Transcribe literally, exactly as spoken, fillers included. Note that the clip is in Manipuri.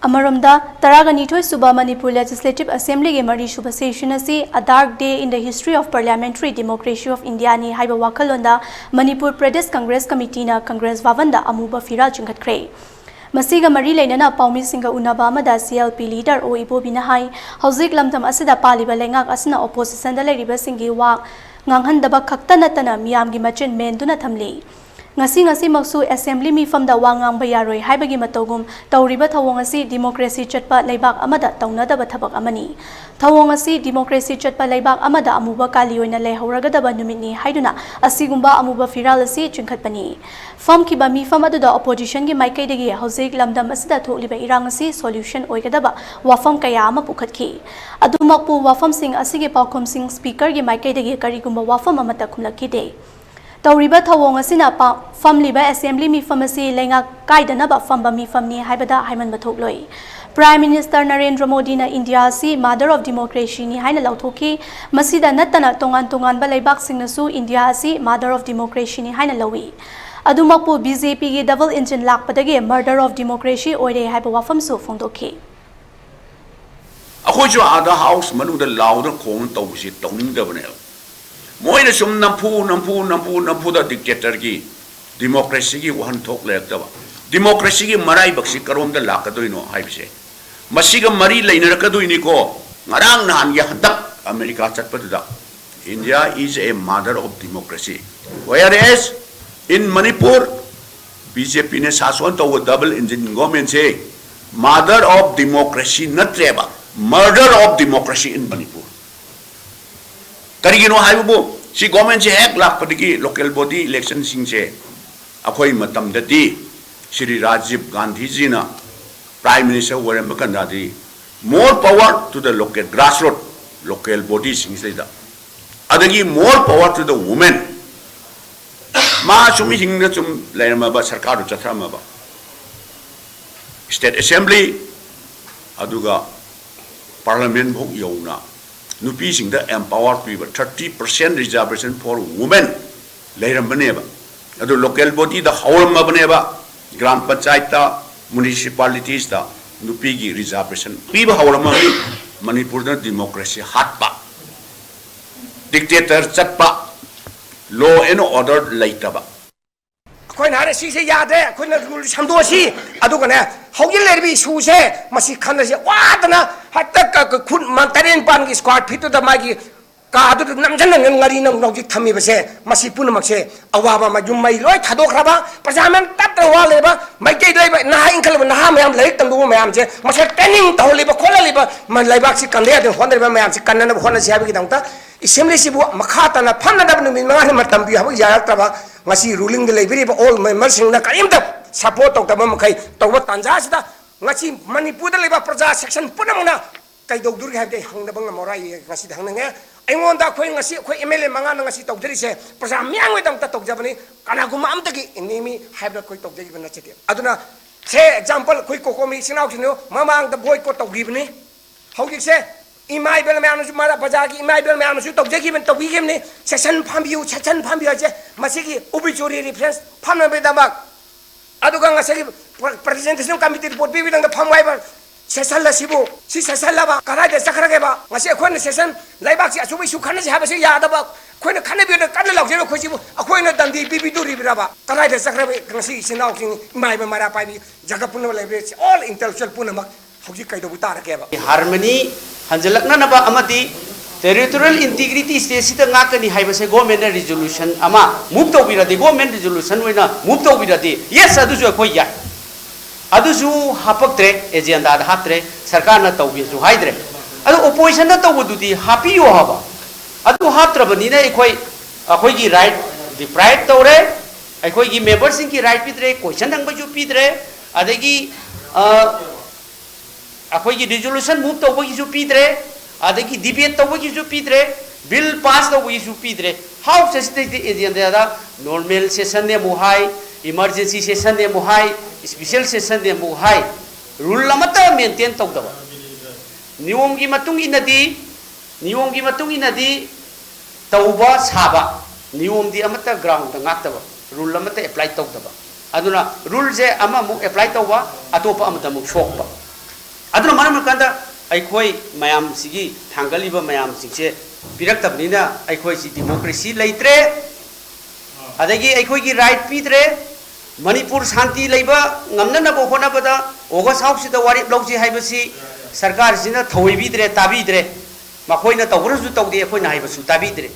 ꯑꯃꯔꯣꯝꯗ, ꯇꯔꯥꯒ ꯅꯤꯊꯣꯏ ꯁꯨꯕ ꯃꯅꯤꯄꯨꯔ Legislative Assemblyꯒꯤ ꯃꯔꯤ ꯁꯨꯕ session ꯑꯁꯤ A Dark Day in the History of Parliamentary Democracy of Indiaꯅꯤ ꯍꯥꯏꯕ ꯋꯥꯈꯜꯂꯣꯟꯗ ꯃꯅꯤꯄꯨꯔ ꯄ꯭ꯔꯗꯦꯁ ꯀꯪꯒ꯭ꯔꯦꯁ ꯀꯃꯤꯇꯤꯅ ꯀꯪꯒ꯭ꯔꯦꯁ ꯚꯕꯟꯗ ꯑꯃꯨꯕ ꯐꯤꯔꯥꯜ ꯆꯤꯡꯈꯠꯈ꯭ꯔꯦ꯫ ꯃꯁꯤꯒ ꯃꯔꯤ ꯂꯩꯅꯅ ꯄꯥꯎꯃꯤꯁꯤꯡꯒ ꯎꯅꯕ ꯑꯃꯗ CLP leader ꯑꯣ ꯏꯕꯣꯕꯤꯅ ꯍꯥꯏ, ꯍꯧꯖꯤꯛ ꯂꯝꯗꯝ ꯑꯁꯤꯗ ꯄꯥꯜꯂꯤꯕ ꯂꯩꯉꯥꯛ ꯑꯁꯤꯅ oppositionꯗ ꯂꯩꯔꯤꯕꯁꯤꯡꯒꯤ ꯋꯥ ꯉꯥꯡꯍꯟꯗꯕ ꯈꯛꯇ ꯅꯠꯇꯅ ꯃꯤꯌꯥꯝꯒꯤ ꯃꯆꯤꯟ ꯃꯦꯟꯗꯨꯅ ꯊꯝꯂꯤ꯫ ꯉꯁꯤ ꯉꯁꯤꯃꯛꯁꯨ assembly ꯃꯤꯐꯝꯗ ꯋꯥ ꯉꯥꯡꯕ ꯌꯥꯔꯣꯏ ꯍꯥꯏꯕꯒꯤ ꯃꯇꯧꯒꯨꯝ ꯇꯧꯔꯤꯕ ꯊꯧꯑꯣꯡ ꯑꯁꯤ democracy ꯆꯠꯄ ꯂꯩꯕꯥꯛ ꯑꯃꯗ ꯇꯧꯅꯗꯕ ꯊꯕꯛ ꯑꯃꯅꯤ꯫ ꯊꯧꯑꯣꯡ ꯑꯁꯤ democracy ꯆꯠꯄ ꯂꯩꯕꯥꯛ ꯑꯃꯗ ꯑꯃꯨꯕ ꯀꯥꯂꯤ ꯑꯣꯏꯅ ꯂꯩꯍꯧꯔꯒꯗꯕ ꯅꯨꯃꯤꯠꯅꯤ ꯍꯥꯏꯗꯨꯅ ꯑꯁꯤꯒꯨꯝꯕ ꯑꯃꯨꯕ ꯐꯤꯔꯥꯜ ꯑꯁꯤ ꯆꯤꯡꯈꯠꯄꯅꯤ꯫ ꯐꯝꯈꯤꯕ ꯃꯤꯐꯝ ꯑꯗꯨꯗ oppositionꯒꯤ ꯃꯥꯏꯀꯩꯗꯒꯤ ꯍꯧꯖꯤꯛ ꯂꯝꯗꯝ ꯑꯁꯤꯗ ꯊꯣꯛꯂꯤꯕ ꯏꯔꯥꯡ ꯑꯁꯤ solution ꯑꯣꯏꯒꯗꯕ ꯋꯥꯐꯝ ꯀꯌꯥ ꯑꯃ ꯄꯨꯈꯠꯈꯤ꯫ ꯑꯗꯨꯃꯛꯄꯨ ꯋꯥꯐꯝꯁꯤꯡ ꯑꯁꯤꯒꯤ ꯄꯥꯎꯈꯨꯝꯁꯤꯡ speakerꯒꯤ ꯃꯥꯏꯀꯩꯗꯒꯤ ꯀꯔꯤꯒꯨꯝꯕ ꯋꯥꯐꯝ ꯑꯃꯠꯇ ꯈꯨꯝꯂꯛꯈꯤꯗꯦ꯫ ꯇꯧꯔꯤꯕ ꯊꯧꯑꯣꯡ ꯑꯁꯤꯅ ꯄ-, ꯐꯝꯂꯤꯕ assembly ꯃꯤꯐꯝ ꯑꯁꯤ ꯂꯩꯉꯥꯛ ꯀꯥꯏꯗꯅꯕ ꯐꯝꯕ ꯃꯤꯐꯝꯅꯤ ꯍꯥꯏꯕꯗ ꯍꯥꯏꯃꯟꯕ ꯊꯣꯛꯂꯣꯏ꯫ Prime Minister ꯅꯔꯦꯟꯗ꯭ꯔ ꯃꯣꯗꯤꯅ ꯏꯟꯗꯤꯌꯥ ꯑꯁꯤ mother of democracyꯅꯤ ꯍꯥꯏꯅ ꯂꯥꯎꯊꯣꯛꯈꯤ꯫ ꯃꯁꯤꯗ ꯅꯠꯇꯅ ꯇꯣꯉꯥꯟ ꯇꯣꯉꯥꯟꯕ ꯂꯩꯕꯥꯛꯁꯤꯡꯅꯁꯨ ꯏꯟꯗꯤꯌꯥ ꯑꯁꯤ mother of democracyꯅꯤ ꯍꯥꯏꯅ ꯂꯧꯏ꯫ ꯑꯗꯨꯃꯛꯄꯨ BJPꯒꯤ double engine ꯂꯥꯛꯄꯗꯒꯤ murder of democracy ꯑꯣꯏꯔꯦ ꯍꯥꯏꯕ ꯋꯥꯐꯝꯁꯨ ꯐꯣꯡꯗꯣꯛꯈꯤ꯫ ꯑꯩꯈꯣꯏꯁꯨ ꯑꯥꯗ house ꯃꯅꯨꯡꯗ ꯂꯥꯎꯗꯅ ꯈꯣꯡꯗꯅ ꯇꯧꯕꯁꯤ ꯇꯧꯅꯤꯡꯗꯕꯅꯦꯕ꯫ ꯃꯣꯏꯅ ꯁꯨꯝ ꯅꯝꯐꯨ ꯅꯝꯐꯨ ꯅꯝꯐꯨ ꯅꯝꯐꯨꯗ dictatorꯒꯤ democracyꯒꯤ ꯋꯥꯍꯟꯊꯣꯛ ꯂꯩꯔꯛꯇꯕ, democracyꯒꯤ ꯃꯔꯥꯏꯕꯛꯁꯤ ꯀꯔꯣꯝꯗ ꯂꯥꯛꯀꯗꯣꯏꯅꯣ ꯍꯥꯏꯕꯁꯦ ꯃꯁꯤꯒ ꯃꯔꯤ ꯂꯩꯅꯔꯛꯀꯗꯣꯏꯅꯤꯀꯣ꯫ ꯉꯔꯥꯡ ꯅꯍꯥꯟꯒꯤ ꯍꯟꯗꯛ ꯑꯃꯦꯔꯤꯀꯥ ꯆꯠꯄꯗꯨꯗ India is a mother of democracy, whereas in Manipur BJPꯅ ꯁꯥꯁꯣꯟ ꯇꯧꯕ double engine governmentꯁꯦ mother of democracy ꯅꯠꯇ꯭ꯔꯦꯕ, murder of democracy in Manipur꯫ ꯀꯔꯤꯒꯤꯅꯣ ꯍꯥꯏꯕꯕꯨ ꯁꯤ governmentꯁꯦ ꯍꯦꯛ ꯂꯥꯛꯄꯗꯒꯤ local body electionꯁꯤꯡꯁꯦ ꯑꯩꯈꯣꯏ ꯃꯇꯝꯗꯗꯤ ꯁ꯭ꯔꯤ ꯔꯥꯖꯤꯕ ꯒꯥꯟꯙꯤꯖꯤꯅ prime minister ꯑꯣꯏꯔꯝꯕ ꯀꯥꯟꯗꯗꯤ more power to the local grassroot, local bodyꯁꯤꯡꯁꯤꯗ, ꯑꯗꯒꯤ more power to the women꯫ ꯃꯥ ꯁꯨꯝ ꯍꯤꯡꯗ ꯁꯨꯝ ꯂꯩꯔꯝꯃꯕ ꯁꯔꯀꯥꯔꯗꯨ ꯆꯠꯊꯔꯝꯃꯕ state assembly ꯑꯗꯨꯒ parliament ꯐꯥꯎ ꯌꯧꯅ ꯅꯨꯄꯤꯁꯤꯡꯗ empower ꯄꯤꯕ thirty percent reservation for women ꯂꯩꯔꯝꯕꯅꯦꯕ꯫ ꯑꯗꯨ local bodyꯗ ꯍꯧꯔꯝꯃꯕꯅꯦꯕ, ꯒ꯭ꯔꯥꯝ ꯄꯟꯆꯥꯌꯠꯇ, municipalitiesꯇ꯫ ꯅꯨꯄꯤꯒꯤ reservation ꯄꯤꯕ ꯍꯧꯔꯝꯃꯒꯗꯤ ꯃꯅꯤꯄꯨꯔꯗ democracy ꯍꯥꯠꯄ, dictator ꯆꯠꯄ, law and order ꯂꯩꯇꯕ꯫ ꯑꯩꯈꯣꯏꯅ ꯍꯥꯏꯔꯦ, "ꯁꯤꯁꯦ ꯌꯥꯗ꯭ꯔꯦ, ꯑꯩꯈꯣꯏꯅ rule ꯁꯦꯝꯗꯣꯛꯑꯁꯤ, ꯑꯗꯨꯒꯅꯦ ꯍꯧꯖꯤꯛ ꯂꯩꯔꯤꯕ issue ꯁꯦ ꯃꯁꯤ ꯈꯟꯅꯁꯤ", ꯋꯥꯗꯅ ꯍꯦꯛꯇ ꯀ-, ꯀ-, ꯈꯨꯠ ꯃ-, ꯇꯔꯦꯠ ꯅꯤꯄꯥꯟꯒꯤ square feet ꯇꯨꯗ ꯃꯥꯒꯤ ꯀꯥꯗꯨꯗ ꯅꯝꯖꯟꯅ ꯉꯥꯔꯤ ꯅꯧ ꯍꯧꯖꯤꯛ ꯊꯝꯃꯤꯕꯁꯦ, ꯃꯁꯤ ꯄꯨꯝꯅꯃꯛꯁꯦ ꯑꯋꯥꯕ ꯑꯃ, ꯌꯨꯝ ꯃꯩ ꯂꯣꯏ ꯊꯥꯗꯣꯛꯈ꯭ꯔꯕ, ꯄ꯭ꯔꯖꯥ ꯃꯌꯥꯝ ꯇꯞꯇꯅ ꯋꯥ ꯂꯩꯕ, ꯃꯩꯇꯩ ꯂꯩꯕ ꯅꯍꯥ ꯏꯟꯈꯠꯂꯕ ꯅꯍꯥ ꯃꯌꯥꯝ, ꯂꯥꯏꯔꯤꯛ ꯇꯝꯂꯨꯕ ꯃꯌꯥꯝꯁꯦ ꯃꯁꯤ training ꯇꯧꯍꯜꯂꯤꯕ ꯈꯣꯠꯍꯜꯂꯤꯕ, ꯃ-, ꯂꯩꯕꯥꯛꯁꯤ ꯀꯟꯕ ꯌꯥꯗꯅ ꯍꯣꯠꯅꯔꯤꯕ ꯃꯌꯥꯝꯁꯤ ꯀꯟꯅꯅꯕ ꯍꯣꯠꯅꯁꯤ ꯍꯥꯏꯕꯒꯤꯗꯃꯛꯇ assembly ꯁꯤꯕꯨ ꯃꯈꯥ ꯇꯥꯅ ꯐꯝꯅꯅꯕ ꯅꯨꯃꯤꯠ ꯃꯉꯥꯅꯤ ꯃꯇꯝ ꯄꯤꯌꯨ ꯍꯥꯏꯕ ꯌꯥꯔꯛꯇ꯭ꯔꯕ, ꯉꯁꯤ ruling ꯗ ꯂꯩꯕꯤꯔꯤꯕ all member ꯁꯤꯡꯅ ꯀꯔꯤꯝꯇ support ꯇꯧꯗꯕ ꯃꯈꯩ ꯇꯧꯕ ꯇꯥꯟꯖꯥ ꯑꯁꯤꯗ ꯉꯁꯤ ꯃꯅꯤꯄꯨꯔꯗ ꯂꯩꯕ ꯄ꯭ꯔꯖꯥ section ꯄꯨꯝꯅꯃꯛꯅ ꯀꯩꯗꯧꯗꯣꯔꯤꯒꯦ ꯍꯥꯏꯕꯗꯤ ꯑꯩ ꯍꯪꯅꯕ ꯉꯝꯃꯔꯣꯏ꯫ ꯑꯩ ꯉꯁꯤꯗꯤ ꯍꯪꯅꯤꯡꯉꯦ꯫ ꯑꯩꯉꯣꯟꯗ ꯑꯩꯈꯣꯏ ꯉꯁꯤ ꯑꯩꯈꯣꯏ M L A ꯃꯉꯥꯅ ꯉꯁꯤ ꯇꯧꯖꯔꯤꯁꯦ ꯄ꯭ꯔꯖꯥ ꯃꯤꯌꯥꯝꯒꯤꯗꯃꯛꯇ ꯇꯧꯖꯕꯅꯤ꯫ ꯀꯅꯥꯒꯨꯝꯕ ꯑꯃꯠꯇꯒꯤ enemy ꯍꯥꯏꯕꯗ ꯑꯩꯈꯣꯏ ꯇꯧꯖꯈꯤꯕ ꯅꯠꯆꯗꯦ꯫ ꯑꯗꯨꯅ ꯁꯦ example ꯑꯩꯈꯣꯏ ꯀꯣꯀꯣꯃꯤ ꯏꯆꯤꯟ ꯏꯅꯥꯎꯁꯤꯡꯗꯨ ꯃꯃꯥꯡꯗ boycott ꯇꯧꯈꯤꯕꯅꯤ꯫ ꯍꯧꯖꯤꯛꯁꯦ ꯏꯃꯥ ꯏꯕꯦꯜ ꯃꯌꯥꯝꯅꯁꯨ, ꯃꯔꯥ ꯕꯖꯥꯔꯒꯤ ꯏꯃꯥ ꯏꯕꯦꯜ ꯃꯌꯥꯝꯅꯁꯨ ꯇꯧꯖꯈꯤꯕꯅꯤ, ꯇꯧꯕꯤꯈꯤꯕꯅꯤ꯫ Section ꯐꯝꯕꯤꯌꯨ, section ꯐꯝꯕꯤꯌꯨ ꯍꯥꯏꯁꯦ ꯃꯁꯤꯒꯤ obituary reference ꯐꯝꯅꯕꯒꯤꯗꯃꯛ꯫ ꯑꯗꯨꯒ ꯉꯁꯥꯏꯒꯤ ꯄ꯭ꯔ-, presentation committee report ꯄꯤꯕꯗꯪꯗ ꯐꯝꯃꯨ ꯍꯥꯏꯕ session ꯑꯁꯤꯕꯨ, ꯁꯤ session ꯂꯕ ꯀꯗꯥꯏꯗ ꯆꯠꯈ꯭ꯔꯒꯦꯕ? ꯉꯁꯤ ꯑꯩꯈꯣꯏꯅ session, ꯂꯩꯕꯥꯛꯁꯤ ꯑꯆꯧꯕ issue ꯈꯟꯅꯁꯤ ꯍꯥꯏꯕꯁꯤ ꯌꯥꯗꯕ, ꯑꯩꯈꯣꯏꯅ ꯈꯟꯅꯕꯤꯌꯨꯅ ꯀꯟꯅ ꯂꯥꯎꯖꯔꯤꯕ ꯑꯩꯈꯣꯏꯁꯤꯕꯨ ꯑꯩꯈꯣꯏꯅ ꯗꯟꯗꯤ ꯄꯤꯕꯤꯗꯣꯔꯤꯕ꯭ꯔꯕ? ꯀꯗꯥꯏꯗ ꯆꯠꯈ꯭ꯔꯕ ꯉꯁꯤ ꯏꯆꯤꯟ ꯏꯅꯥꯎꯁꯤꯡ, ꯏꯃꯥ ꯏꯕꯦꯜ ꯃꯔꯥ ꯄꯥꯏꯕꯤ, ꯖꯒꯠ ꯄꯨꯝꯅꯃꯛ ꯂꯩꯕ all intellectual ꯄꯨꯝꯅꯃꯛ ꯍꯧꯖꯤꯛ ꯀꯩꯗꯧꯕ ꯇꯥꯔꯒꯦꯕ? Harmony ꯍꯟꯖꯤꯜꯂꯛꯅꯅꯕ ꯑꯃꯗꯤ territorial integrity state ꯁꯤꯗ ꯉꯥꯛꯀꯅꯤ ꯍꯥꯏꯕꯁꯦ government ꯅ resolution ꯑꯃ move ꯇꯧꯕꯤꯔꯗꯤ, government resolution ꯑꯣꯏꯅ move ꯇꯧꯕꯤꯔꯗꯤ, yes, ꯑꯗꯨꯁꯨ ꯑꯩꯈꯣꯏ ꯌꯥꯏ꯫ ꯑꯗꯨꯁꯨ ꯍꯥꯞꯄꯛꯇ꯭ꯔꯦ, agenda ꯗ ꯍꯥꯞꯇ꯭ꯔꯦ, ꯁꯔꯀꯥꯔꯅ ꯇꯧꯒꯦꯁꯨ ꯍꯥꯏꯗ꯭ꯔꯦ꯫ ꯑꯗꯣ opposition ꯅ ꯇꯧꯕꯗꯨꯗꯤ ꯍꯥꯞꯄꯤꯌꯣ ꯍꯥꯏꯕ꯫ ꯑꯗꯨ ꯍꯥꯞꯇ꯭ꯔꯕꯅꯤꯅ ꯑꯩꯈꯣꯏ, ꯑꯩꯈꯣꯏꯒꯤ right deprive ꯇꯧꯔꯦ, ꯑꯩꯈꯣꯏꯒꯤ member ꯁꯤꯡꯒꯤ right ꯄꯤꯗ꯭ꯔꯦ, question ꯍꯪꯕꯁꯨ ꯄꯤꯗ꯭ꯔꯦ, ꯑꯗꯒꯤ, ꯑ, ꯑꯩꯈꯣꯏꯒꯤ resolution move ꯇꯧꯕꯒꯤꯁꯨ ꯄꯤꯗ꯭ꯔꯦ, ꯑꯗꯒꯤ debate ꯇꯧꯕꯒꯤꯁꯨ ꯄꯤꯗ꯭ꯔꯦ, bill pass ꯇꯧꯕꯒꯤꯁꯨ ꯄꯤꯗ꯭ꯔꯦ꯫ House ꯑꯁꯤꯗꯩꯗꯤ agenda ꯗ normal session ꯅꯦ ꯑꯃꯨꯛ ꯍꯥꯏ, emergency session ꯅꯦ ꯑꯃꯨꯛ ꯍꯥꯏ, special session ꯅꯦ ꯑꯃꯨꯛ ꯍꯥꯏ, rule ꯑꯃꯠꯇ maintain ꯇꯧꯗꯕ꯫ ꯅꯤꯌꯣꯝꯒꯤ ꯃꯇꯨꯡ ꯏꯟꯅꯗꯤ, ꯅꯤꯌꯣꯝꯒꯤ ꯃꯇꯨꯡ ꯏꯟꯅꯗꯤ ꯇꯧꯕ ꯁꯥꯕ, ꯅꯤꯌꯣꯝꯗꯤ ꯑꯃꯠꯇ ground ꯗ ꯉꯥꯛꯇꯕ, rule ꯑꯃꯠꯇ apply ꯇꯧꯗꯕ꯫ ꯑꯗꯨꯅ rule ꯁꯦ ꯑꯃꯃꯨꯛ apply ꯇꯧꯕ, ꯑꯇꯣꯞꯄ ꯑꯃꯗ ꯑꯃꯨꯛ ꯁꯣꯛꯄ꯫ ꯑꯗꯨꯅ ꯃꯔꯝ ꯑꯣꯏꯔꯀꯥꯟꯗ ꯑꯩꯈꯣꯏ ꯃꯌꯥꯝꯁꯤꯒꯤ ꯊꯥꯡꯒꯠꯂꯤꯕ ꯃꯌꯥꯝꯁꯤꯡꯁꯦ ꯄꯤꯔꯛꯇꯕꯅꯤꯅ ꯑꯩꯈꯣꯏꯁꯤ democracy ꯂꯩꯇ꯭ꯔꯦ, ꯑꯗꯒꯤ ꯑꯩꯈꯣꯏꯒꯤ right ꯄꯤꯗ꯭ꯔꯦ꯫ ꯃꯅꯤꯄꯨꯔ ꯁꯥꯟꯇꯤ ꯂꯩꯕ ꯉꯝꯅꯅꯕ ꯍꯣꯠꯅꯕꯗ August House ꯁꯤꯗ ꯋꯥꯔꯦꯞ ꯂꯧꯁꯤ ꯍꯥꯏꯕꯁꯤ ꯁꯔꯀꯥꯔꯁꯤꯅ ꯊꯧꯑꯣꯏꯕꯤꯗ꯭ꯔꯦ, ꯇꯥꯕꯤꯗ꯭ꯔꯦ꯫ ꯃꯈꯣꯏꯅ ꯇꯧꯕ꯭ꯔꯁꯨ ꯇꯧꯗꯦ, ꯑꯩꯈꯣꯏꯅ ꯍꯥꯏꯕꯁꯨ ꯇꯥꯕꯤꯗ꯭ꯔꯦ꯫